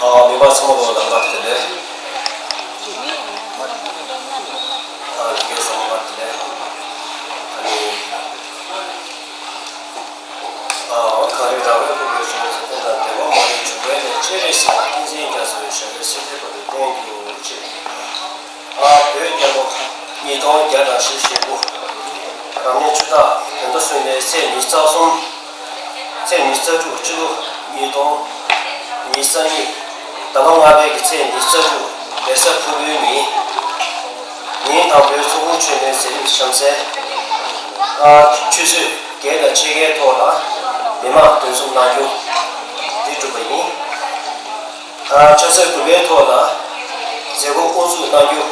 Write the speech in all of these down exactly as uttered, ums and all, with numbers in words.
ཨ། མི་མང་ཚང་མ་ལ་ལམ་ཁ་བདེ་ལེགས། ཨ། ལྷན་རྒྱས་ཚང་མ་བདེ་ལེགས། ཨ་ནི། ཨ། འོ་གངས་རི་ར་བས་ཕུབ་པའི་ཕྱོགས་སུ། བསྟན་དང་བདེན་པ་མ་ལུས་འབྱུང་བའི་གནས། སྤྱན་རས་གཟིགས་དང་ཏིང་འཛིན་རྒྱ་མཚོའི། ཞབས་པད་སྲིད་མཐའི་བར་དུ་བརྟན་གྱུར་ཅིག། ཨ། བོད་རྒྱལ་ལོ་ཉིས་སྟོང་བརྒྱ་དང་བཞི་བཅུ་ཞེ་དགུ། རབ་གནས་ཆུ་སྟག་བོད་ཟླ་གསུམ་པའི་ཚེས་ཉི་ཤུ་རྩ་གསུམ། ཚེས་ཉི་ཤུ་རྩ་དྲུག། སྤྱི་ལོ་ཉིས་སྟོང་ཉི་ཤུ་རྩ་གཉིས། ཟླ་བ་ལྔ་པའི་གི་ཚེས་ཉི་ཤུ་རྩ་དྲུག། བེ་ས་ཕུར་བུའི་ཉིན། ཉིན་དང་པོའི་ཚོགས་འཁོར་མཆོད་རྟེན་མཛད་རིམ་གཤམ་གསལ། ཨ། ཆུ་ཚོད་བརྒྱད་དང་ཕྱེད་ཀའི་ཐོག་ལ་མི་མང་འདུ་འཛོམས་གནང་རྒྱུ་འདི་གྲུབ་པ་ཡིན། ཨ། ཆུ་ཚོད་དགུ་པའི་ཐོག་ལ་མཛད་སྒོ་དབུ་འཛུགས་གནང་རྒྱུ།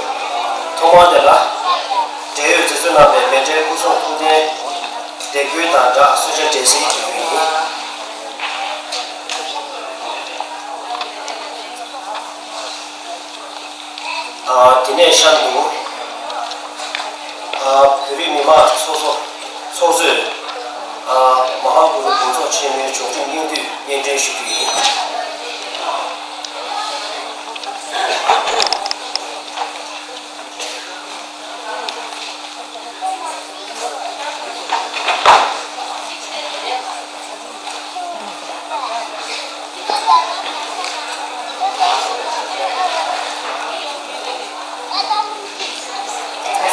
ཐོག་མར་དེ་ལ་འབྲེལ་ཡོད་མཛད་གཙོ་རྣམ་པས་མཎྜལ་སྐུ་གསུང་ཐུགས་རྟེན་འདེགས་འབུལ་དང་སྦྲགས་གསོལ་ཇ་འདྲེན་གསེར་གྱི་འབུལ་ཡིན། ཨ། དེ་ནས་གཤམ་དུ། ཨ། བོད་རིགས་མི་མང་ཚོགས་གཙོ་ཚོགས་གཙོས། ཨ། མ་ཧཱ་གུ་རུ་འབུམ་ཚོགས་ཆེན་མོའི་བྱུང་འགྲུབ་སྙིང་བསྡུས་སྙན་སྒྲོན་ཞུ་རྒྱུ་ཡིན།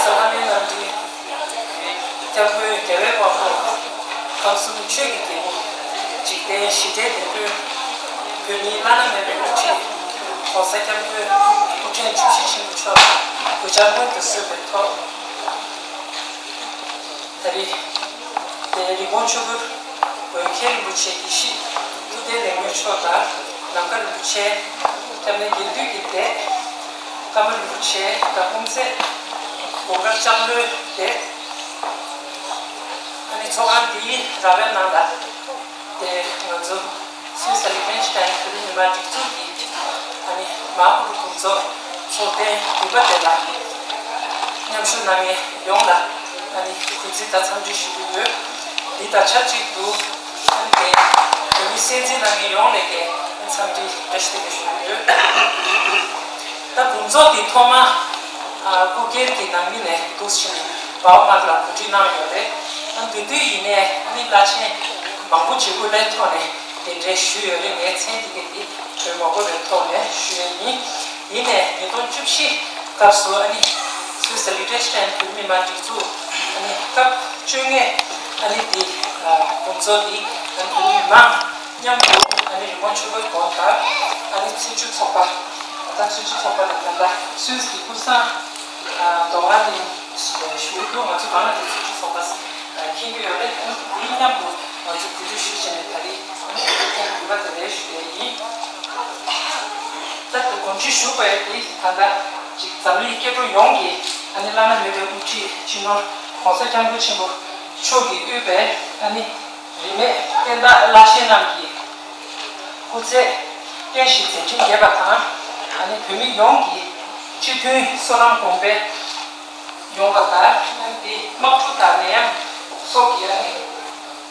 ལྷ་མོའི་རྣམ་འདྲེན། སྐྱབས་མགོན་རྒྱལ་བའི་དབང་པོ། ཁམས་གསུམ་ཆོས་ཀྱི་རྒྱལ་པོ། འཇིག་རྟེན་ཞི་བདེའི་དེད་དཔོན། བོད་མིའི་བླ་ན་མེད་པའི་དབུ་ཁྲིད། ༸གོང་ས་༸སྐྱབས་མགོན་སྐུ་ཕྲེང་བཅུ་བཞི་ཆེན་པོ་མཆོག་ལ་གུས་ཕྱག་སྔོན་དུ་གསོལ་བའི་ཐོག། ད་རེས་དེ་རི་བོང་ཆུ་བོའི་མགོན་མཁན་རིན་པོ་ཆེ་དགེ་བཤེས་ཐུབ་བསྟན་ལེགས་སྨོན་མཆོག་དང་། ནམ་མཁའ་རིན་པོ་ཆེ། སྐྱབས་གནས་དགེ་འདུན་གྱི་སྡེ། ཀརྨ་རིན་པོ་ཆེ་དང་། སྐུ་ཚེ་སྒོ་དཀར་ལྕང་ལོའི་སྡེ། ཨ་ནི་ཚོགས་ཁང་འདིའི་ར་བའི་ནང་ལ། དེ་ང་ཚོ་སུད་སི་ལི་ཁྲེན་སི་ཊེན་བོད་རིགས་མི་མང་སྒྲིག་འཛུགས་ཀྱི་ཨ་ནི་མ་ཧཱ་གུ་རུ་འབུམ་ཚོགས་ཚོགས་གཙོའི་འདུས་པ་དེ་ལ་མཉམ་ཞུགས་གནང་མཁན་ཡོངས་ལ་ཨ་ནི་གུས་བརྩི་དང་འཚམས་འདྲི་ཞུ་གི་ཡོད། འདི་དང་ཆབས་ཅིག་ཏུ་ཨ་ནི་དེ་བོད་མི་སེམས་འཛིན་གནང་མཁན་ཡོངས་ལ་གི་འཚམས་འདྲི་བཀྲ་ཤིས་བདེ་ལེགས་ཞུ་གི་ཡོད། ད་འབུམ་ཚོགས་འདི་ཐོག་མ་ཨ་སྐུ་སྒེར་གྱི་ནང་མི་ནས་འདུག་ཕྱིན་ནས་འབའ་མ་ལ་གོ་སྒྲིག་གནང་ཡོད་རེད། ཨ་འདི་དུས་ཡིན་ནའི་ཨ་ནི་བླ་ཆེན་མང་པོ་ཅིག་དབུ་བླའི་ཐོག་ནས་གདན་འདྲེན་ཞུས་ཡོད་རེད། ངའི་མཚན་འདི་ག་འདི་བོད་མ་གོ་བའི་ཐོག་ནས་ཞུ་ཡས་ཡིན། ཡིན་ནའི་ཉིས་སྟོང་བཅུ་བཞི་སྐབས་སུ་ཨ་ནི་སུད་སི་ལི་ཁྲེན་སི་ཊེན་བོད་མི་མང་སྒྲིག་འཛུགས་ཨ་ནི་སྐབས་བཅོ་ལྔའི་ཨ་ནི་འདི་ཨ་འབུམ་ཚོགས་འདི་ཨ་ནི་བོད་མི་མང་མཉམ་དུ་ཨ་ནི་རི་བོང་ཆུ་བོའི་གོང་དང་ཨ་ནི་ཚེས་བཅུ་ཚོགས་པ། ད་ཚེས་བཅུ་ཚོགས་པ་ལ་ད་ལྟ་སུད་སི་གི་ཀུན་བཟང་རྡོ་རིང་ནས་ཞུ་གི་འདུག་ང་ཚོ་གང་ལ་དེ་ཚེས་བཅུ་ཚོགས་པ་མཁྱེན་གྱི་ཡོད་རེད། ཨ་ནི་དེའི་མཉམ་དུ་ང་ཚོ་གོ་སྒྲིག་ཞུས་བྱས་ནས་ད་རེས་ཨ་ནི་གོ་སྒྲིག་མཁན་འདུས་པ་དེ་ལས་ཞུ་ཡས་ཡིན། ད་གོ་སྒྲིག་ཞུ་དགོས་ཡས་དེ་ད་ལྟ་ཅིག་འཛམ་གླིང་སྐྱེ་འགྲོ་ཡོངས་ཀྱི་ཨ་ནི་བླ་ན་མེད་པའི་དབུ་ཁྲིད་སྤྱི་ནོར་༸གོང་ས་༸སྐྱབས་མགོན་ཆེན་པོ་མཆོག་གིས་དབུས་པའི་ཨ་ནི་རིས་མེད་བསྟན་བདག་བླ་ཆེན་རྣམས་ཀྱི་སྐུ་ཚེ་བརྟན་ཞིང་མཛད་འཕྲིན་རྒྱས་པ་དང་། ཨ་ནི་བོད་མི་ཡོངས་ཀྱི་སྤྱི་མཐུན་སོ་ནམ་གོང་འཕེལ་ཡོང་བ་དང་། ཨ་ནི་དམག་འཁྲུག་དང་ནད་ཡམས་སོགས་ཀྱི་ཨ་ནི་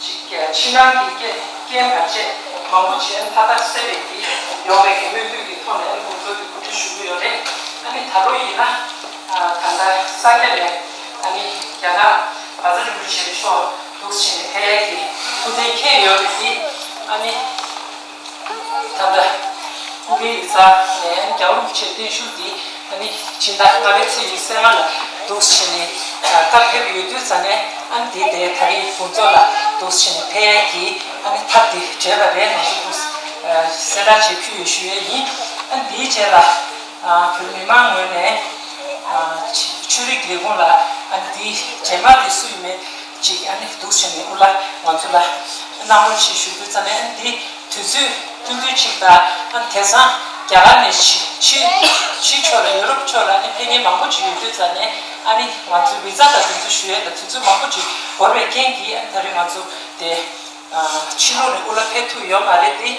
ཅིག་ཕྱི་ནང་གི་རྐྱེན་རྐྱེན་བར་ཆད་མང་པོ་ཅིག་མཐའ་དག་སེལ་བའི་གི་ཡོང་བའི་གི་སྨོན་འདུན་གྱི་ཐོག་ནས་ཨ་ནི་འབུམ་ཚོགས་ཀྱི་གོ་སྒྲིག་ཞུ་གི་ཡོད་རེད། ཨ་ནི་ད་ལོ་ཡིན་ན་ཨ་ད་ལྟ་སངས་རྒྱས་ནས་ཨ་ནི་རྒྱ་ནག་བཛྲ་རིན་པོ་ཆེ་མཆོག་འདུག་ཕྱིན་ནས་ཕེབས་ཡས་ཀྱི་ཐུགས་གཏན་འཁེལ་ཡོད་རེད་དེ། ཨ་ནི་ད་ལྟ་སྐུ་སྒེར་ཡིག་ཚང་ནས་རྒྱལ་བ་རིན་པོ་ཆེའི་བརྟན་བཞུགས་འདི་ཨ་ནི་ཕྱི་ཟླ་ལྔ་པའི་ཚེས་ཉི་ཤུ་རྩ་ལྔ་ལ་འདུག་ཕྱིན་ནས་བཀའ་ཕེབས་ཡོད་དུས་ཙང་ནས། ཨ་ནི་འདི་དེ་ད་རེས་འབུམ་ཚོགས་ལ་འདུག་ཕྱིན་ནས་ཕེབས་ཡས་ཀྱི་ཨ་ནི་ཐབས་འདི་བྲལ་བ་རེད། ང་ཚོ་སྐུ་གཟན་རྟགས་ཅིག་ཕུལ་ཡོད་ཞུ་ཡས་ཡིན། ཨ་ནི་འདིའི་རྗེས་ལ་ཨ་བོད་མི་མང་ངོས་ནས་ཨ་ཆོས་ཆོས་རིག་ལས་ཁུངས་ལ་ཨ་ནི་འདིའི་རྗེས་མ་དེ་སུ་ཡིན་མིན་ཅིག་ཨ་ནི་འདུག་བྱས་ནས་དབུ་བླ་ང་ཚོ་ལ་གནང་རོགས་བྱེད་ཞུ་དུས་ཙམ་ནས། ཨ་ནི་འདི་དུས་ཚོད་ཐུང་ཐུང་ཅིག་དང་། ཨ་ནི་དེང་སང་རྒྱ་གར་ནས་ཕྱི་ཕྱི་ཕྱི་ཕྱོགས་ལ་ཡུ་རོབ་ཕྱོགས་ལ་ཨ་ནི་ཕེབས་མཁན་མང་པོ་ཅིག་ཡོད་དུས་ཙམ་ནས། ཨ་ནི་ང་ཚོའི་བི་ཛ་དང་དེ་ཚོ་ཞུ་ཡས་ལ་དུས་ཚོད་མང་པོ་ཅིག་འགོར་བའི་རྐྱེན་གྱིས། ཨ་ནི་ད་རེས་ང་ཚོ་དེ་ཕྱི་ལོགས་ནས་དབུ་བླ་ཕེབས་ཐུབ་ཡོད་མ་རེད་དེ།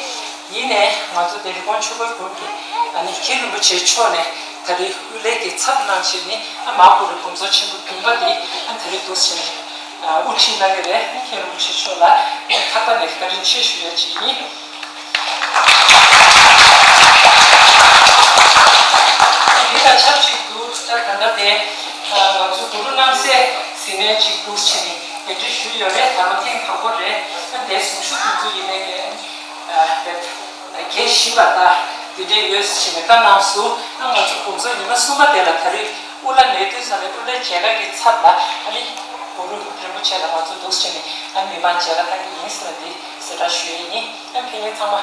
ཡིན་ནའི་ང་ཚོ་དེ་རི་བོང་ཆུ་བོའི་སྒྲུང་གི་ཨ་ནི་མཁན་རིན་པོ་ཆེ་མཆོག་ནས་ད་རེས་དབུ་བླའི་གི་ཚབ་གནང་བྱས་ནས། ཨ་མ་ཧཱ་གུ་རུ་འབུམ་ཚོགས་ཆེན་པོ་བདུན་པ་འདི་ཨ་ད་རེས་འདུག་སེ་བྱས་ནས་དབུ་ཁྲིད་གནང་གི་རེད། མཁན་རིན་པོ་ཆེ་མཆོག་ལ་ངས་ཁ་ཏ་ནས་བཀའ་དྲིན་ཆེ་ཞུ་ཡ་ཅིག་ཡིན། བཞིན་པ་དང་དེ་འདྲའི་ཡོད་ཟེར་ནས་བཀའ་གནང་སོང་། ཨ་ང་ཚོ་དགོང་ཚོགས་ཉི་མ་གསུམ་པ་དེ་ལ་ད་རེས་དབུ་བླ་མེད་དུས་ཙམ་ནས་དབུ་བླའི་མཇལ་ཁ་གི་ཚབ་ལ་ཨ་ནི་གུ་རུ་རིན་པོ་ཆེ་ལ་ང་ཚོ་འདུག་སེ་བྱས་ནས་ཨ་མི་མང་མཇལ་ཁ་བཏང་གི་ཡིན་ཟེར་བ་འདི་གསལ་བསྒྲགས་ཞུ་ཡས་ཡིན། ཨ་ཕེབས་མཁན་ཚང་མ་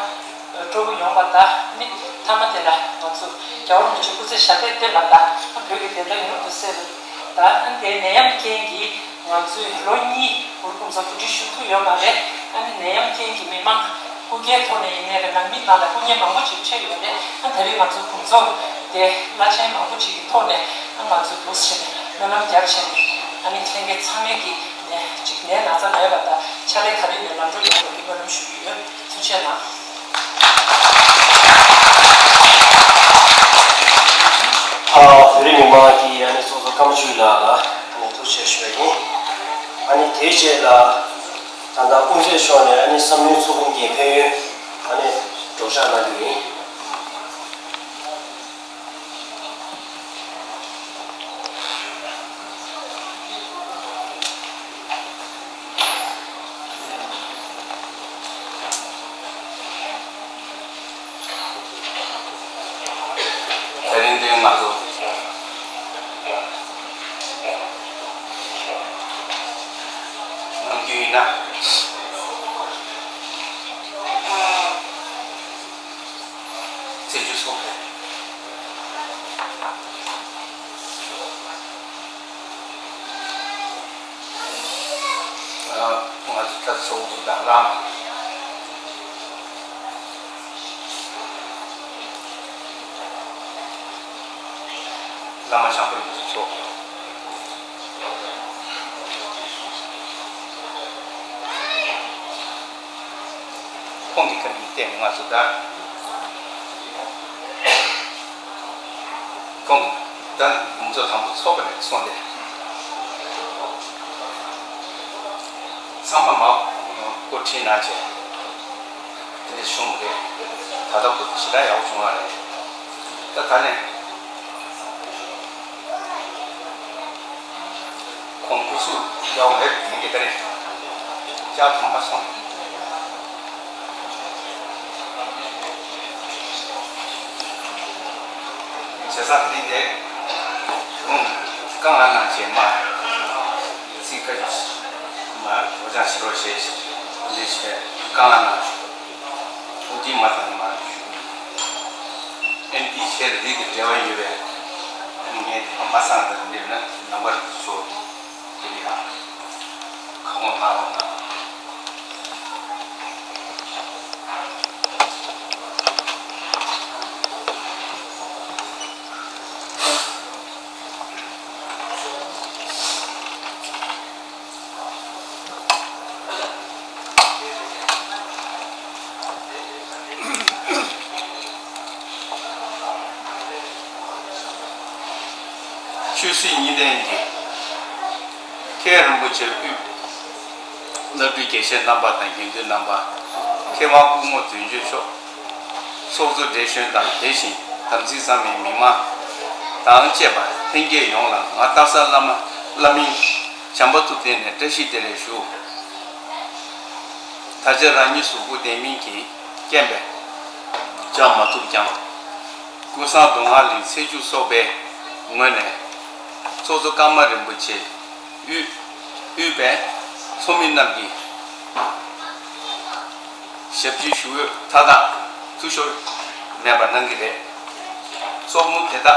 སྤྲོ་པོ་ཡོང་བ་དང་ཨ་ནི་མཐའ་མ་དེ་ལ་ང་ཚོ་རྒྱལ་བ་རིན་པོ་ཆེ་སྐུ་ཚེ་ཞབས་པད་བརྟན་པ་དང་ཨ་བོད་ཀྱི་བདེན་མཐའ་མྱུར་དུ་གསལ་བ་དང་ཨ་ནི་དེའི་ནད་ཡམས་རྐྱེན་གྱིས། ང་ཚོས་ལོ་གཉིས་གུ་རུ་སྐུ་ཚེ་གོ་སྒྲིག་ཞུ་ཐུབ་ཡོད་མ་རེད། ཨ་ནི་ནད་ཡམས་རྐྱེན་གྱིས་མི་མང་སྐུ་སྒེར་ཐོག་ནས་ཡིན་ནའི་རེད། ནང་མི་ནང་ལ་སྐུ་ངལ་མང་པོ་ཞིག་འཕྲད་ཡོད་རེད། ཨ་ད་རེས་ང་ཚོ་དགོང་ཚོགས་དེ་བླ་ཆེན་མང་པོ་ཞིག་གི་ཐོག་ནས་ཨ་ང་ཚོ་འདུག་སེ་བྱས་ནས་སྨོན་ལམ་རྒྱབ་བྱས་ནས་ཨ་ནི་ལྷན་རྒྱས་ཚང་མས་ཀྱི་ནས་ཅིག་ནད་ན་ཚ་མེད་པ་དང་ཕྱག་ལས་ག་རེ་ཡིན་ནའི་ལམ་འགྲོ་ཡོང་བའི་སྨོན་ལམ་ཞུ་གི་ཡོད། ཐུགས་རྗེ་གནང་། ཨ་བོད་རིགས་མི་མང་གི་ཨ་ནི་ཚོགས་གཙོ་ཀརྨ་ཆོས་ལགས་ལ་ཨ་ནི་ཐུགས་རྗེ་ཆེ་ཞུ་བ་ཡིན། ཨ་ནི་དེའི་རྗེས་ལ་ད་ལྟ་སྐུ་མཆེད་མཆོག་ནས་ཨ་ནི་བསམ་ཡུལ་ཚོགས་འདུ་གི་ཕན་ཡོན་ཨ་ནི་སྒྲོག་སྦྱང་གནང་རྒྱུ་ཡིན། དེ་རིང་འདིར་ང་ཚོ་ནམ་རྒྱུན་ཡིན་ན། ཚེས་བཅུ་སོང་། ང་ཚོ་ད་ཚོགས་འདུ་དང་བླ་མ། བླ་མ་བྱང་པོ་ཡིན་ཚོགས། ཁོང་གི་བཀའ་དྲིན་བརྟེན་ང་ཚོ་ད། ཁོང་ད་དགོང་ཚོགས་དང་པོ་ཚོགས་པ་ནས་སོང་སྟེ། ཚང་མ་མ་སྐུ་ཁྲིད་གནང་བྱས། དེ་འདྲ་བྱུང་བ་རེད། ད་ལྟ་བུ་ཞེ་དྲག་ཡག་པོ་བྱུང་བ་རེད། ད་ད་ནས། ཁོང་སྐུ་གཟུགས་ཡག་པོ་རེད་དེང་གི་ད་རེས་བཅར་ཐུབ་མ་སོང་། བྱས་ཙང་དེ་རིང་འདིར་ཁོང་བཀའ་མངགས་གནང་བྱས་མ་ཚིག་ཁ་ཅིག་མ་སྒྲོག་སྦྱང་བྱེད་རོགས་ཞེས་འདི་བྱས་བཀའ་མངགས་གནང་བྱུང་། ཐུགས་རྗེ་མ་དང་མ་ཞུ། ཨན་ཏི་ཤེར་རིགས་ཀྱི་འབྲེལ་བ་ཡོད་པས་ངས་མ་གསང་དང་འདེབས་ན་ནམ་མཁའ་རིགས་སུ་ཆོག་དེ་ཡང་ཁ་སྐོང་ལྷག་རོགས་གནང་། ཆོས་སྲིད་གཉིས་ལྡན་གྱི་མཁན་རིན་པོ་ཆེ་དབུས་བླ་སྤྲུལ་དགེ་བཤེས་རྣམ་པ་དང་དགེ་འདུན་རྣམ་པ། མཁས་དབང་སྐུ་ངོ་དོན་གཅོད་མཆོག་ཚོགས་གཙོ་བགྲེས་གཞོན་དང་དེ་བཞིན་དམ་ཚིག་གཙང་མའི་མི་མང་དང་བཅས་པ་ལྷན་རྒྱས་ཡོངས་ལ་ང་སྟག་གཟར་བླ་མ་བླ་མིང་བྱམས་པ་ཐུབ་བསྟན་ནས་བཀྲ་ཤིས་བདེ་ལེགས་ཞུ། ད་ཆ་རང་ཉིད་གཟུགས་པོ་བདེ་མིན་གྱི་རྐྱེན་པས་བཅར་མ་ཐུབ་ཀྱང་། ཀུན་བཟང་མདོ་སྔགས་གླིང་ཚེས་བཅུ་ཚོགས་པའི་ངོས་ནས་ཚོགས་གཙོ་ཀརྨ་རིན་པོ་ཆེ་དབུས་དབུས་པའི་ཚོགས་མི་རྣམས་ཀྱིས་ཞབས་ཕྱི་ཞུ་འོས་མཐའ་དག་འཐུས་ཤོར་མེད་པར་གནང་གི་རེད། ཚོགས་མི་དེ་དག་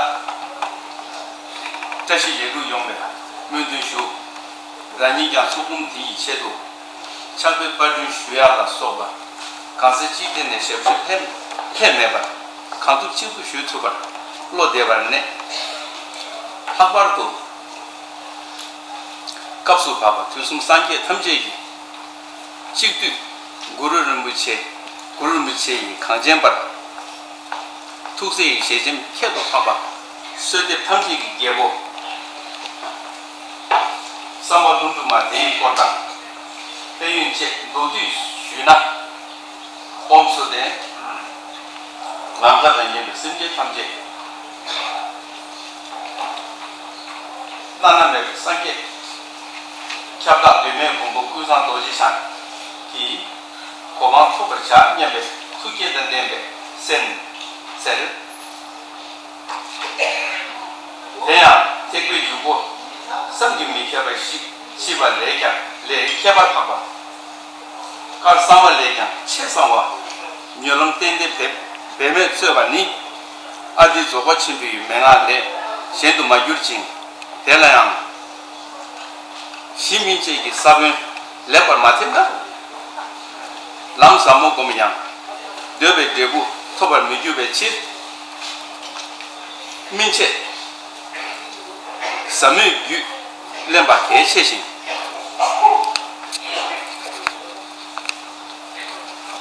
བཀྲ་ཤིས་ལེགས་གྲུབ་ཡོང་བའི་སྨོན་འདུན་ཞུ། རང་ཉིད་ཀྱང་ཚོགས་འདུ་དེ་ཡི་ཆེད་དུ་ཕྱག་དཔེ་པར་སྐྲུན་ཞུ་ཡག་ལ་སོགས་པ་གང་ཟག་གཅིག་སྒྲིལ་ནས་ཞབས་ཞུ་ལྷད་ལྷད་མེད་པར་གང་ཐུབ་ཅི་ཐུབ་ཞུ་ཐུབ་པར་བློ་བདེ་བར་གནས། ལྷག་པར་དུ་སྐབས་སུ་བབ་པ་དུས་གསུམ་སངས་རྒྱས་ཐམས་ཅད་ཀྱི་གཅིག་བསྡུས་གུ་རུ་རིན་པོ་ཆེ་གུ་རུ་རིན་པོ་ཆེ་ཡི་གངས་ཅན་པར་ཐུགས་སྲས་ཡི་ཞལ་ཆེམས་ཁྱད་དུ་འཕགས་པ་གསོལ་འདེབས་ཐམས་ཅད་ཀྱི་རྒྱལ་པོ་བསམ་པ་ཀླུ་སྒྲུབ་མ་དེ་ཡི་སྐོར་དང་ཕན་ཡོན་བཅས་མདོར་བསྡུས་ཞུས་ན། སྐོམ་སོ་ལྡན་ནམ་མཁའ་དང་མཉམ་པའི་སེམས་ཅན་ཐམས་ཅད། བླ་ན་མེད་པའི་སངས་རྒྱས་ཁྱབ་བདག་གདོད་མའི་མགོན་པོ་ཀུན་བཟང་རྡོ་རྗེ་འཆང་གི་གོ་འཕང་ཐོབ་པར་བྱ་སྙམ་པའི་ཐུགས་བསྐྱེད་དང་ལྡན་པའི་ སེམས་ཟེར། དེ་ཡང་ཐེག་པའི་འཇུག་སྒོ་བསམ་གྱིས་མི་ཁྱབ་པ་ཞིག་ཤེས་པ་ལས་ཀྱང་ལས་ཁྱད་པར་འཕགས་པ། དཀར་གསང་བ་ལས་ཀྱང་ཆེས་གསང་བ། མྱུར་ལམ་ཏན་ཏན་འབད་འབད་མེད་རྩོད་པ་ནི། ཨ་ཏི་རྫོགས་པ་ཆེན་པོའི་མན་ངག་ལས་གཞན་དུ་མ་གྱུར་ཅིང་། དེ་ལ་ཡང་གཞི་སྨིན་བྱེད་ཀྱི་ས་བོན་ལེགས་པར་མ་ཐེབས་ན། ལམ་ཟབ་མོ་བསྒོམ་ཡང་འདོད་པའི་འབྲས་བུ་ཐོབ་པར་མི་འགྱུར་བའི་ཕྱིར། སྨིན་བྱེད་ཟབ་མོའི་རྒྱུད་ལེན་པ་གལ་ཆེ་ཞིང་།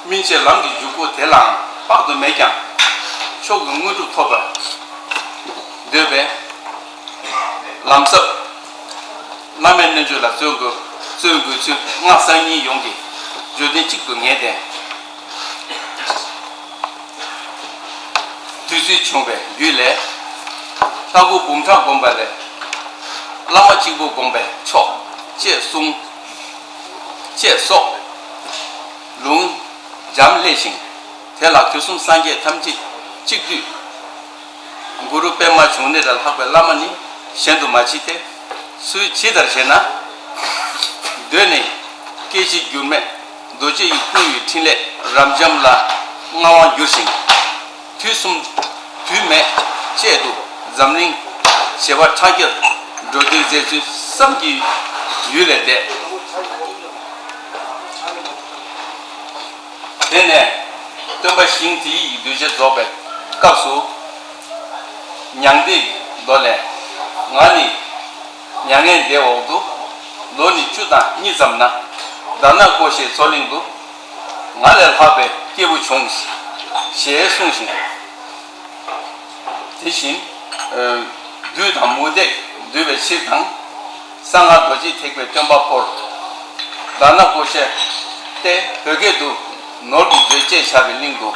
སྨིན་བྱེད་ལམ་གྱི་འཇུག་སྒོ་དེ་ལའང་དཔག་ཏུ་མེད་ཀྱང་མཆོག་གི་དངོས་གྲུབ་ཐོབ་པར་འདོད་པས། ལམ་ཟབ་བླ་མའི་རྣལ་འབྱོར་ལ་བརྩོན་དགོས་བརྩོན་དགོས་ཚུལ་སྔགས་གསར་རྙིང་ཡོངས་ཀྱི་བརྗོད་དོན་གཅིག་ཏུ་ངེས་ཏེ། དུས་ཚོད་བྱུང་བའི་རྒྱུད་ལས། ལྷ་སྐུ་འབུམ་ཕྲག་བསྒོམ་པ་ལས། བླ་མ་གཅིག་པུ་བསྒོམ་པས་ཆོག་ཅེས་གསུངས། ཅེས་སོགས་ལུང་འཇམ་སླེབས་ཤིང་། དེ་ལ་དུས་གསུམ་སངས་རྒྱས་ཐམས་ཅད་གཅིག་བསྡུས། གུ་རུ་པདྨ་འབྱུང་གནས་ལས་ལྷག་པའི་བླ་མ་ནི་གཞན་དུ་མ་མཆིས་ཏེ། སུས་ཇི་ལྟར་ཞེ་ན། གདོད་ནས་སྐྱེ་འཆི་འགྱུར་མེད་རྡོ་རྗེ་ཡི་སྐུ་ཡི་ཕྲིན་ལས་རབ་འབྱམས་ལ་མངའ་དབང་བསྒྱུར་ཞིང་། དུས་གསུམ་དུས་མེད་གཅིག་ཏུ་འཛམ་གླིང་བྱེ་བ་ཕྲག་བརྒྱར་འགྲོ་དོན་མཛད་ཚུལ་བསམ་གྱིས་ཡུལ་ལས་འདས། དེ་ནས་སྟོན་པ་ཞིང་དེའི་གདུལ་བྱ་རྫོགས་པའི་སྐབས་སུ། མྱང་འདས་མདོ་ལས། ང་ནི་མྱ་ངན་འདས་འོག་ཏུ། ལོ་ནི་བཅུ་དང་གཉིས་ཙམ་ན། དྷ་ན་ཀོ་ཤའི་མཚོ་གླིང་དུ། ང་ལས་ལྷག་པའི་སྐྱེས་བུ་བྱུང་། ཞེས་གསུངས་ཤིང་། དེ་བཞིན། བདུད་དང་མུ་སྟེགས་འདུལ་བའི་ཕྱིར་དང་། གསང་སྔགས་རྡོ་རྗེ་ཐེག་པའི་སྟོན་པ་པོར། དྷ་ན་ཀོ་ཤ་སྟེ་བོད་སྐད་དུ། ནོར་གྱི་མཛོད་ཅེས་བྱ་བའི་གླིང་དུ།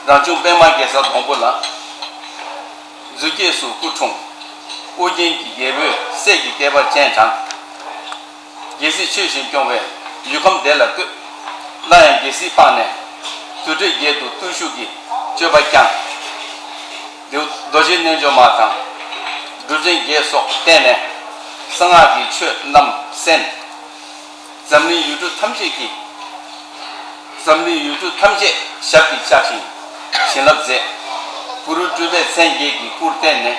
རང་བྱུང་པདྨ་རྒྱལ་ས་སྡོང་པོ་ལ། རྫུས་སྐྱེས་སུ་སྐུ་འཁྲུངས། ཨོ་རྒྱན་གྱི་རྒྱལ་པོའི་སྲས་ཀྱི་སྐལ་པ་ཅན་དང་། རྒྱལ་སྲིད་ཆོས་བཞིན་སྐྱོང་བའི་ཡུལ་ཁམས་དེ་ལ་བསྐོས། སླར་ཡང་རྒྱལ་སྲིད་སྤངས་ནས། དུར་ཁྲོད་བརྒྱད་དུ་བརྟུལ་ཞུགས་ཀྱི་སྤྱོད་པ་བསྐྱངས། རྡོ་རྗེ་རྣལ་འབྱོར་མ་དང་། སྒྲུབ་ཆེན་བརྒྱད་སོགས་བསྟན་ནས། གསང་སྔགས་ཀྱི་ཆོས་རྣམས་གསན། འཛམ་གླིང་ཡུལ་གྲུ་ཐམས་ཅད་ཀྱི། འཛམ་གླིང་ཡུལ་གྲུ་ཐམས་ཅད་ཞབས་ཀྱིས་བཅགས་ཤིང་བྱིན་རླབས་མཛད། གུ་རུ་སྤྲུལ་པའི་མཚན་བརྒྱད་ཀྱི་སྐུར་བསྟན་ནས།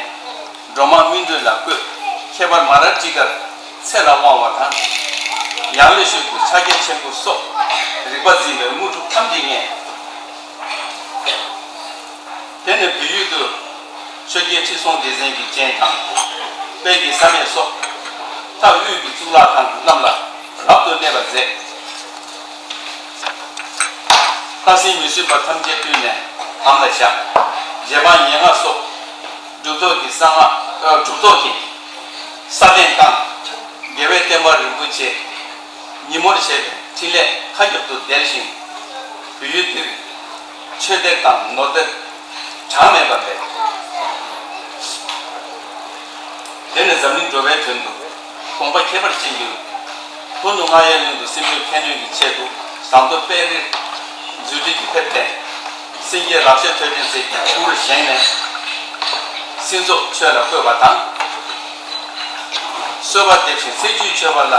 འགྲོ་མ་སྨིན་གྲོལ་ལ་བཀོད། ཁྱད་པར་མ་ར་ཊི་ཀར་ཚེ་རབས་དབང་བ་དང་། ཡང་ལེ་ཤོད་ཀྱི་ཕྱག་རྒྱ་ཆེན་པོ་སོགས་རིག་པ་འཛིན་པའི་དངོས་གྲུབ་ཐམས་ཅད་བརྙེས། དེ་ནས་བོད་ཡུལ་དུ་ཆོས་རྒྱལ་ཁྲི་སྲོང་ལྡེ་བཙན་གྱི་སྤྱན་དང་། དཔལ་གྱི་བསམ་ཡས་སོགས་མཐའ་དབུས་ཀྱི་གཙུག་ལག་ཁང་རྣམས་ལ་རབ་ཏུ་གནས་པར་མཛད། ལྷ་སྲིན་མི་བསྲུན་པ་ཐམས་ཅད་བཏུལ་ནས་དམ་ལ་བཞག། རྗེ་འབངས་ཉེར་ལྔ་སོགས་གྲུབ་ཐོབ་ཀྱི་གསང་སྔགས། ཨ། གྲུབ་ཐོབ་ཀྱི་ས་གདན་བསྐངས། རྒྱལ་བའི་བསྟན་པ་རིན་པོ་ཆེ་ཉིན་མོར་བྱས་པའི་འཕྲིན་ལས་མཁའ་ཁྱབ་ཏུ་བརྡལ་ཞིང་། བོད་ཡུལ་འདིར་ཆོས་སྡེ་དང་ནོར་སྡེ་གྲངས་མེད་པ་སྤེལ། དེ་ནས་འཛམ་གླིང་འགྲོ་བའི་དོན་དུ་དགོངས་པ་ཁྱད་པར་ཅན་གྱི་ལྷོ་ནུབ་རྔ་ཡབ་གླིང་དུ་སྲིན་པོའི་ཁྱད་ནོན་གྱི་ཆེད་དུ་ཟངས་མདོག་དཔལ་རི་རྫུ་འཕྲུལ་གྱིས་ཕེབས་ཏེ། སེང་གེ་རབ་ཤ་ཐོད་ཕྲེང་རྩལ་གྱི་སྐུར་བཞེངས་ནས་སྲིན་ཚོགས་ཆོས་ལ་བཀོད་པ་དང་། གསོལ་བ་འདེབས་ཤིང་ཚེ་བཅུད་མཆོད་པ་ལ་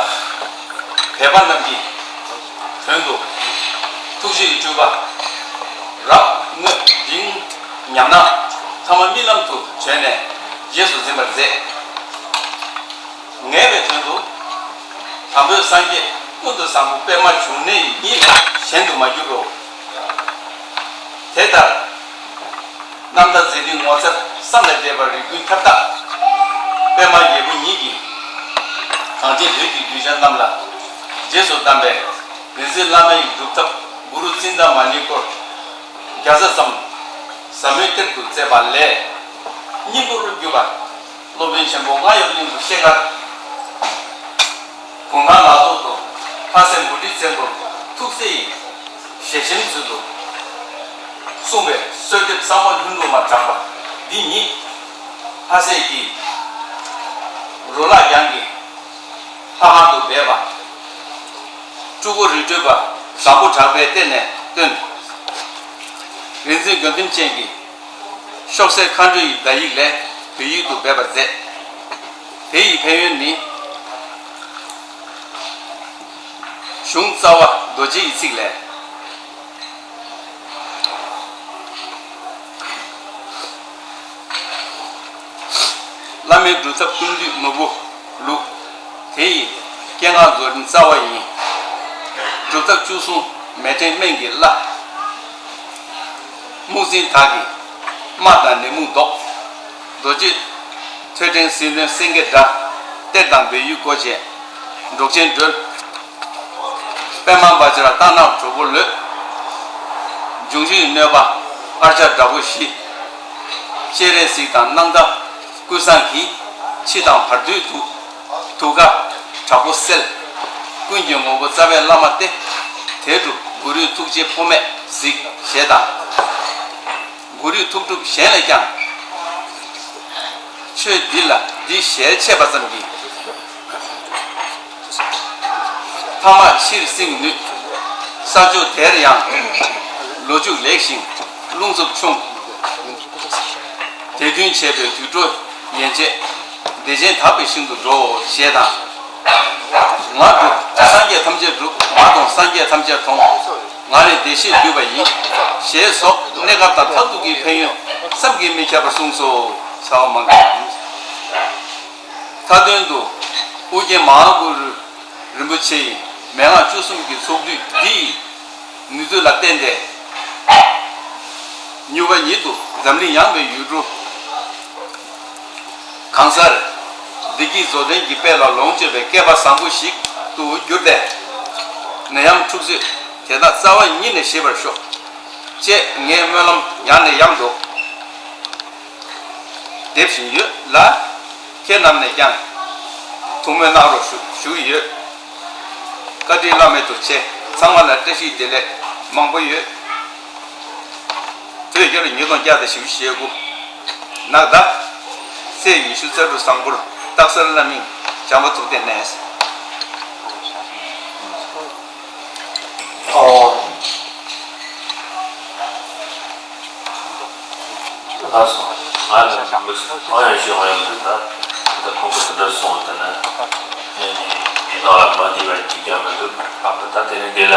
འབད་པ་རྣམས་ཀྱི་དོན་དུ་ཐུགས་རྗེའི་སྤྲུལ་པ་རབ་དངོས་འབྲིང་ཉམས་སྣང་ཐ་མ་རྨི་ལམ་དུ་བྱོན་ནས་རྗེས་སུ་འཛིན་པར་མཛད། ངེས་པའི་དོན་དུ་དམ་པའི་སངས་རྒྱས་ཀུན་ཏུ་བཟང་པོ་པདྨ་འབྱུང་གནས་ཉིད་ལས་གཞན་དུ་མ་གྱུར་རོ། དེ་ལྟར། རྣམ་ཐར་མཛད་འཕྲིན་ངོ་མཚར་བསམ་ལས་འདས་པ་རིགས་ཀུན་ཁྱབ་བདག་པདྨ་རྒྱལ་པོ་ཉིད་ཀྱིས་གངས་ཅན་བོད་ཀྱི་གདུལ་བྱ་རྣམས་ལ་རྗེས་སུ་གདམས་པའི་རིག་འཛིན་བླ་མའི་སྒྲུབ་ཐབས་གུ་རུ་ཙིནྟ་མ་ཎིའི་སྐོར་བརྒྱ་རྩ་ཙམ་ཟབ་མོའི་གཏེར་དུ་བསྩལ་བ་ལས་སྙིང་པོར་གྱུར་པ། སློབ་དཔོན་ཆེན་པོ་རྔ་ཡབ་གླིང་དུ་གཤེགས་ཁར། གུང་ཐང་ལ་ཐོག་ཏུ་ལྷ་སྲས་མུ་ཏིག་བཙན་པོར་ཐུགས་སྲས་ཡི་ཞལ་ཆེམས་ཚུལ་དུ་གསུངས་པའི་གསོལ་འདེབས་གཙང་མ་ལྷུན་གྲུབ་མ་གྲགས་པ་འདི་ཉིད་ལྷ་སྲས་ཀྱིས་རོ་ལངས་རྒྱང་གི་ལྷ་ཁང་དུ་སྦས་པ། སྤྲུལ་སྐུ་རི་ཁྲོད་པ་བཟང་པོ་གྲགས་པས་བརྟེན་ནས་བཏོན། རིག་འཛིན་དགའ་ལྡན་ཅན་གྱིས་ཤོག་སེར་མཁའ་འགྲོ་ཡི་བརྡ་ཡིག་ལས་བོད་ཡིག་ཏུ་སྦས་པར་མཛད། དེ་ཡི་ཕན་ཡོན་ནི། གཞུང་རྩ་བ་རྡོ་རྗེ་ཡི་ཚིག་ལས། བླ་མའི་སྒྲུབ་ཐབས་ཀུན་འདུས་མ་བུ་ལུགས། དེ་ཡི་སྐྱེ་སྔགས་རྫོགས་རིམ་རྩ་བ་ཡིན། སྒྲུབ་ཐབས་བཅུ་གསུམ་མེ་ཕྲེང་སྨན་གྱི་བླ། རྨུགས་འཛིན་དག་གིས་རྨ་དང་ནད་མུག་བཟློག། རྡོ་རྗེ་ཐོད་ཕྲེང་ཟིལ་གནོན་སེང་གེ་སྒྲ། གཏེར་དང་སྦས་ཡུལ་སྒོ་འབྱེད་འབྲོག་ཆེན་སྒྲོལ། པདྨ་བཛྲ་རཀྟ་ནག་གྲོགས་པོ་ལོད། འབྱུང་བཞིའི་གནོད་པ་ཨརྱ་དྲག་པོ་ཞི། སྤྱན་རས་གཟིགས་དང་སྣང་མཐའ་ཀུན་བཟང་གི། འཆི་དང་བར་དོའི་དུག་དུག་ཁ་དྲག་པོ་སེལ། ཀུན་གྱི་ངོ་བོ་རྩ་བའི་བླ་མ་སྟེ། དེ་སྒྲུབ་གུ་རུའི་ཐུགས་རྗེའི་ཕོ་མས་གཟིགས་ཞེས་དང་། གུ་རུའི་ཐུགས་སྒྲུབ་གཞན་ལས་ཀྱང་། ཆོས་འདི་ལ་འདི་ཞལ་ཕྱེས་པ་ཙམ་གྱིས། ཐ་མ་ཕྱིར་བསྲིང་ནུས། ས་ཕྱོགས་དེར་ཡང་། ལོ་རྒྱུས་ལེགས་ཤིང་རླུང་འཚུབ་ཆུང་། དེ་མཐུན་བྱས་པའི་དུད་འགྲོ་ཡན་ཆད། བདེ་ཆེན་དག་པའི་ཞིང་དུ་འགྲོའོ་ཞེས་དང་། ང་སྒྲུབ་སངས་རྒྱས་ཐམས་ཅད་སྒྲུབ། ང་དང་སངས་རྒྱས་ཐམས་ཅད་མཐོང་། ང་ནི་བདེ་གཤེགས་འདུས་པ་ཡིན། ཞེས་སོགས་གནས་སྐབས་དང་མཐར་ཐུག་གི་ཕན་ཡོན་བསམ་གྱིས་མི་ཁྱབ་པ་གསུངས་སོ། ཚ་བ་མང་གི། མཐའ་དོན་དུ་ཨོ་རྒྱན་མ་ཧཱ་གུ་རུ་རིན་པོ་ཆེ་ཡི་མན་ངག་བཅུ་གསུམ་གྱི་ཚོགས་འདུས་འདི་ཡི་ནུས་ཚོད་ལ་བརྟེན་ཏེ། མྱུར་བ་ཉིད་དུ་འཛམ་གླིང་ཡངས་པའི་ཡུལ་གྲུ་གང་སར་བདེ་སྐྱིད་རྫོགས་ལྡན་གྱི་དཔལ་ལ་ལོངས་སྤྱོད་པའི་སྐལ་པ་བཟང་པོ་ཞིག་ཏུ་གྱུར་ཏེ། ནད་ཡམས་འཁྲུག་རྩོད་དེ་དག་རྩ་བ་ཉིད་ནས་ཞི་བར་ཤོག་ཅེས་ངས་སྨོན་ལམ་ཡང་ནས་ཡང་དུ་འདེབས་བཞིན་ཡོད་ལ། ཁྱེད་རྣམས་ནས་ཀྱང་ཐུགས་སྨོན་གནང་རོགས་ཞུ་ཞུ་གི་ཡོད། བཀའ་དྲིན་བླ་མེད་དུ་ཆེ། ཚང་མ་ལ་བཀྲ་ཤིས་བདེ་ལེགས་མང་པོ་ཡོད། དུས་རྒྱུན་ཉིས་སྟོང་བརྒྱ་དང་བཞི་བཅུ་ཞེ་དགུ་ནག་ཟླ་ཚེས་ཉི་ཤུ་རྩ་དྲུག་བཟང་པོར་སྟག་གཟར་བླ་མིང་བྱམས་པ་ཐུབ་བསྟན་གནས། ཨོ། ལགས་སོ། ང་ལ་འདི་མི་སྲིད། ཨང་ཡང་ཞིག་ཨང་ཡང་མི་འདུག་ད་ད་ཁོང་གིས་དེ་འདྲ་གསུངས་དེ་ནི་ངས་ནི་འདི་ནང་ལ་མ་བསྡད་པར་འགྲིག་ཀྱང་མི་འདུག་ལྷག་པར་ད་དེ་རིང་འདི་ལ་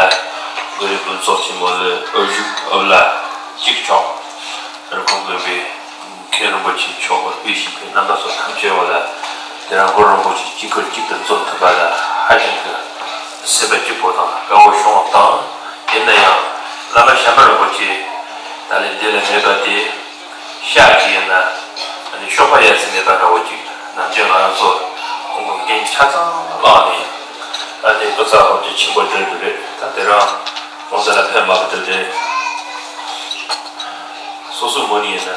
གུ་རུའི་ཕུན་ཚོགས་ཆེན་མོ་ལ་ཨོ་བཞུགས་ཨོ་ལ་གཅིག་ཆོག་རི་ཁོང་དགོན་པའི་མཁན་རིན་པོ་ཆེ་མཆོག་གིས་སྤེལ་བཞིན་པའི་རྣམ་པ་ཚོ་ཐམས་ཅད་པོ་ལ་དེ་རིང་གུ་རུ་རིན་པོ་ཆེ་གཅིག་གུ་གཅིག་ཏུ་འཛོམས་ཐུབ་པ་ལ་ཧ་ཅང་གི་སེམས་པ་སྐྱིད་པོ་དང་དགའ་བོ་བྱུང་བ་དང་། ཡིན་ན་ཡང་བླ་མ་བྱམས་པ་རིན་པོ་ཆེ་ད་ལན་འདི་ལ་མེད་པ་དེ་ཤག་ཅིག་ཡིན་ན་ཨ་ནི་གཤོག་པ་ཡལ་ས་མེད་པ་འདྲ་བོ་ཅིག་ནམ་རྒྱུན་ང་རང་ཚོ་ཁོང་གི་འགན་ཆ་ཚང་བླངས་ནས་ཨ་ནི་བུ་ཚ་ཧོབ་ཏེ་ཆེན་པོ་འགྲོ་གི་རེད། ད་དེ་རིང་ཁོང་ཚོ་ལ་ཕན་མ་ཐོགས་དེ་སོ་སོའི་ངོས་ནས་ཡིན་ན་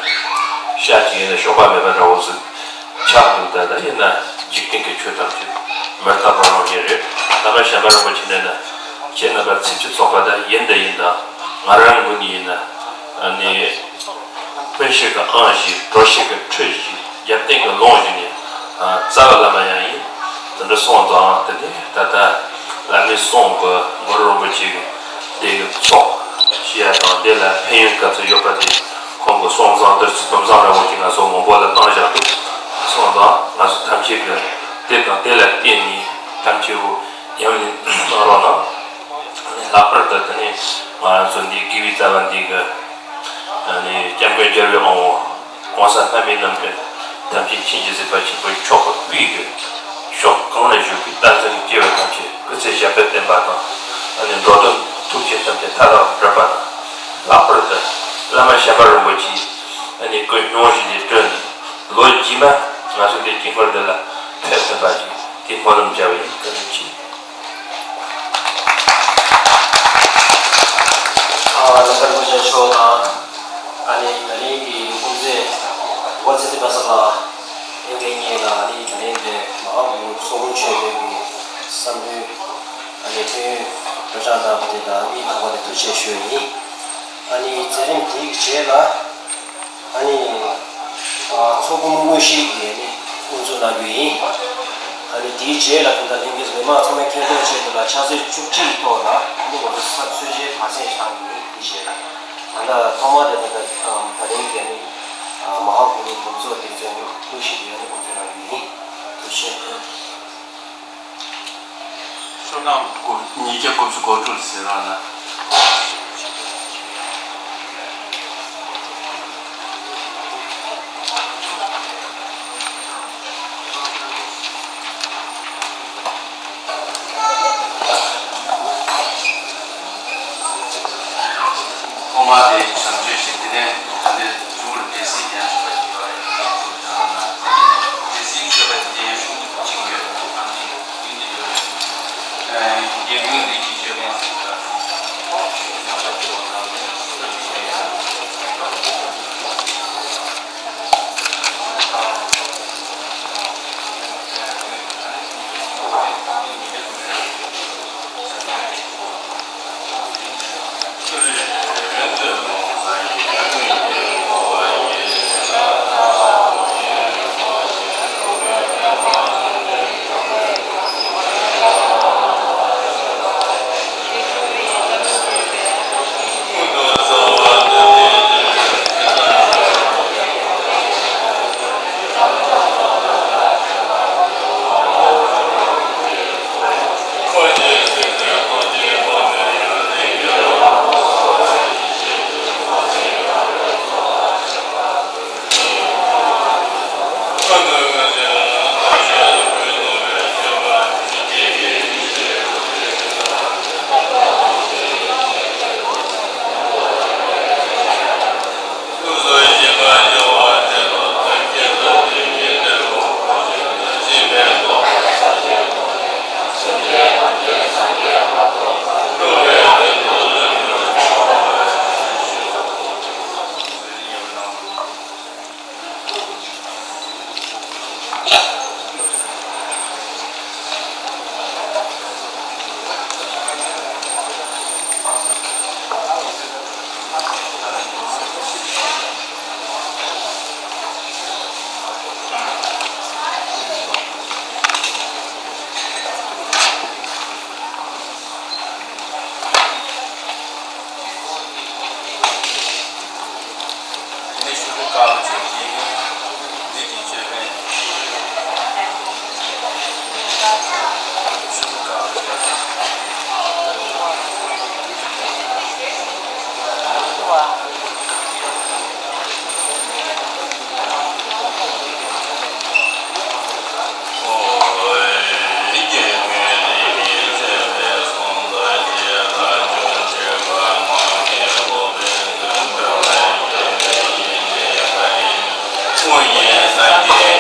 ཤག་ཅིག་ཡིན་ན་གཤོག་པ་མེད་པ་འདྲ་བོ་ཟིག་ཆགས་འདུག་ད་ལྟ་ཡིན་ན་འཇིག་རྟེན་གྱི་ཆོས་ཐམས་ཅད་མི་རྟག་པ་རང་བཞིན་རེད། བླ་མ་བྱམས་པ་རིན་པོ་ཆེ་ནས་ན་ཁྱེད་རྣམ་པ་ཚིགས་བཅད་ཚོགས་པ་དང་ཡིན་དང་ཡིན་དང་ང་རང་ངོས་ནས་ཡིན་ན་ཨ་ནི། སྤུན་ཞིག་གི་ཨང་བཞི། གྲོགས་ཤིག་གི་ཁྲི་བཞི། རྒྱབ་རྟེན་གྱི་ལོང་བཞི་ནས། རྩ་བའི་བླ་མ་ཡང་ཡིན། དེ་འདྲ་སོང་ཙང་དེ་ནས་ད་ལྟ་བླ་མའི་གསུང་གི་གུ་རུ་རིན་པོ་ཆེ་གི་དེ་གི་ཚོགས་ཞུ་ཡ་དང་དེ་ལ་ཕན་ཡོན་ག་ཚོད་ཡོད་པ་དེ་ཁོང་གི་གསུང་བཟང་དེ་ཚོ་བུམ་བཟང་འདྲ་བོ་ཅིག་ང་ཚོ་མང་པོ་ལ་བཏང་བཞག་འདུག་སོང་ཙང་ང་ཚོ་ཐམས་ཅད་ཀྱི་དེ་དང་དེ་ལ་བརྟེན་ནས་ཐམས་ཅད་པོ་ཉམས་ལེན་གནང་རོགས་གནང་། ལྷག་པར་དུ་དེ་ནས་ང་ཚོ་འདི་དགེ་བའི་རྩ་བ་འདི་གི་ཨ་ནི་སྐྱབས་མགོན་རྒྱལ་བའི་དབང་པོ་༸གོང་ས་ལྷ་མིའི་རྣམ་འདྲེན་ཐམས་ཅད་མཁྱེན་ཅིང་གཟིགས་པ་ཆེན་པོ་མཆོག་གི་དབུས་ཀྱི་ཕྱོགས་གང་ན་བཞུགས་པའི་བསྟན་འཛིན་གྱི་སྐྱེ་བོ་ཐམས་ཅད་སྐུ་ཚེ་ཞབས་པད་བརྟན་པ་དང་། ཨ་ནི་འགྲོ་དོན་ཐུགས་བསྐྱེད་ཐམས་ཅད་མཐའ་དག་འགྲུབ་པ་དང་། ལྷག་པར་དུ་བླ་མ་བྱམས་པ་རིན་པོ་ཆེའི་ཨ་ནི་སྐུ་སྙུང་གཞི་འདི་བསྐྲུན་ནས་ལོ་རྗེས་མ་ང་ཚོ་འདི་དཀྱིལ་འཁོར་འདི་ལ་ཕེབས་ཐུབ་པ་ཞིག་དེ་སྨོན་ལམ་རྒྱག་པ་ཡིན། བཀའ་དྲིན་ཆེ། ཨ་རྣམ་པར་དགོངས་ཞེས་ཆོག་དང་། ཨ་ནི་ད་རིང་གི་དབུ་མཛད་ཝ་ཙི་ཏི་པ་ས་ལགས་ཨེ་འདྲ་ངེད་ལ་ཨ་ནི་ད་རིང་འདི་མ་ཧཱ་གུ་རུ་ཚོགས་དཔོན་མཆོད་འབུལ་གྱི་བསམ་འདུན་ཨ་ནི་ཕན་ཡོན་སྒྲོག་སྦྱང་གནང་བ་དེ་དང་གཉིས་ཐོག་པ་དེ་ཐུགས་རྗེ་ཆེ་ཞུ་ཡ་ཡིན། ཨ་ནི་མཛད་རིམ་དེའི་རྗེས་ལ། ཨ་ནི། ཨ་ཚོགས་འཁོར་དངོས་གཞིའི་གི་ཨ་ནི་དབུ་འཛུགས་གནང་རྒྱུ་ཡིན། ཨ་ནི་དེའི་རྗེས་ལ་ད་ལྟ་ལྷན་རྒྱས་མི་མང་ཚང་མས་མཁྱེན་རྟོགས་ཆེད་དུ་ལ་ཕྱག་ཚོད་བཅུ་གཅིག་གི་ཐོག་ལ་ཨ་ནི་ང་ཚོ་ས་ཚོད་ཆེན་བག་ཚད་བཞག་གི་ཡིན། དེ་རྗེས་ལ། ད་ལྟ་ཐོག་མར་དེ་ད་ལྟ་ད་རིང་གི་ནི་མ་ཧཱ་གུ་རུ་དགོངས་རྫོགས་དེ་སྩལ་དགོས་ཞེས་ཡོད་ན་དགོངས་རྫོགས་གནང་རྒྱུ་ཡིན། ཐུགས་རྗེ་ཆེ། བསོད་ནམས་སྐུ་ཉིས་བརྒྱ་དགུ་བཅུ་གོ་དྲུག་ཟེར་ར་ན། ཐོག་མར་དེ་བྱམས་ཆོས་ཞིག་དེ་ནས་ད་ལྟའི་ཆུ་བུར་སྡེ་སྲིད་ཀྱང་ཆོས་པ་ཞིག་ཡོད་རེད། སྡེ་སྲིད་ཆོས་པ་དེ་ཡང་ཤུགས་ཆེན་ཡོད་དམ་ཅིག་ཡིན་དེ་ཡོད་རེད། དགེ་འདུན་རིགས་ཀྱི་ཆོས་པ་ཞིག་ཡོད་རེད། དེ་ནས་ཤུགས་ཀྱིས་དཀའ་བ་བྱས་ཀྱི་འདི་གི་ཆོས་པས། ཤུགས་ཀྱིས་དཀའ་བ་བྱས།